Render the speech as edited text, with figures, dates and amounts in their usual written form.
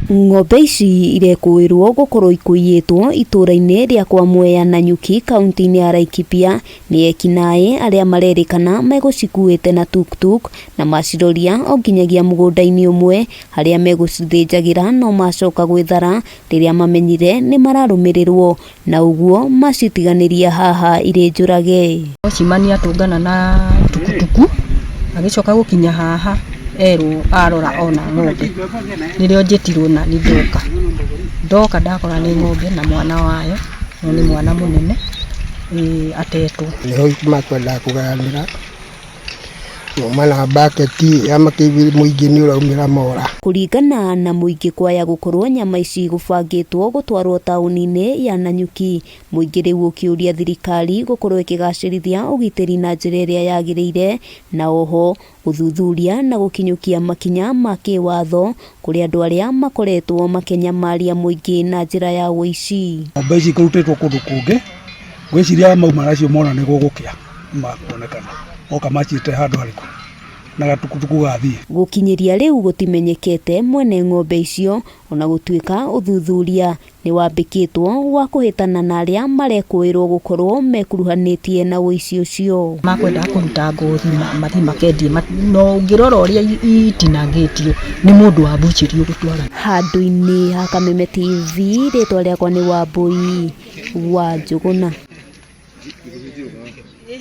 Ng'ombe ici irekũĩrwo gũkorwo ikũiyĩtwo itũra-inĩ rĩa kwa Mwea Nanyuki kaunti-inĩ ya Laikipia nĩ ekinaĩ arĩa marerĩkana megũcikuĩte na tuktuk na maciroria o nginyagia mũgũnda-inĩ ũmwe harĩa megũcithĩnjagĩra no macoka gwĩthara rĩrĩa mamenyire nĩ mararũmĩrĩrwo na ũguo macitiganĩria haha irĩ njũrage. Watchman atũngana na tukutuku agĩcoka gũkinya haha erwo arora ona ng'ombe nĩrĩo njĩtirwo na nĩ ndoka ndoka ndakora nĩ ng'ombe na mwana wayo no nĩ mwana mũnene atetwo. Nĩho makwendaga kũgayanĩra mauma na mbaketi ya makĩiguire mũingĩ nĩ ũraumĩra mora. Kũringana na mũingĩ kwaya gũkorwo nyama ici gũbangĩtwo gũtwarwo taũni-inĩ ya Nanyuki, mũingĩ rĩu ũkĩũria thirikari gũkorwo ĩkĩgacĩrithia ũgitĩri na njĩra ĩrĩa yagĩrĩire na oho gũthuthuria na gũkinyũkia makinya ma kĩwatho kũrĩ andũ arĩa makoretwo makĩnyamaria mũingĩ na njĩra ya ũici. Ng'ombe ici ikũrutĩtwo kũndũ kũngĩ, ngwĩciria mauma nacio mona nĩ gũgũkĩa makuonekana moka maciĩte handũ harĩkũ na gatukutuku gathiĩ. Gũkinyĩria rĩu gũtimenyekete mwene ng'ombe icio ona gũtuĩka ũthuthuria nĩ wambĩkĩtwo wa kũhĩtana na arĩa marekũĩrwo gũkorwo mekuruhanĩtie na ũici ũcio. Makwendaga kũruta ngothi mathiĩ makendie no ũngĩrora ũrĩa itinangĩtio nĩ mũndũ wa mbuchĩri ũgũtwara. Handũ-inĩ ha Kameme TV rĩtwa rĩakwa nĩ Wambui wa Njũgũna.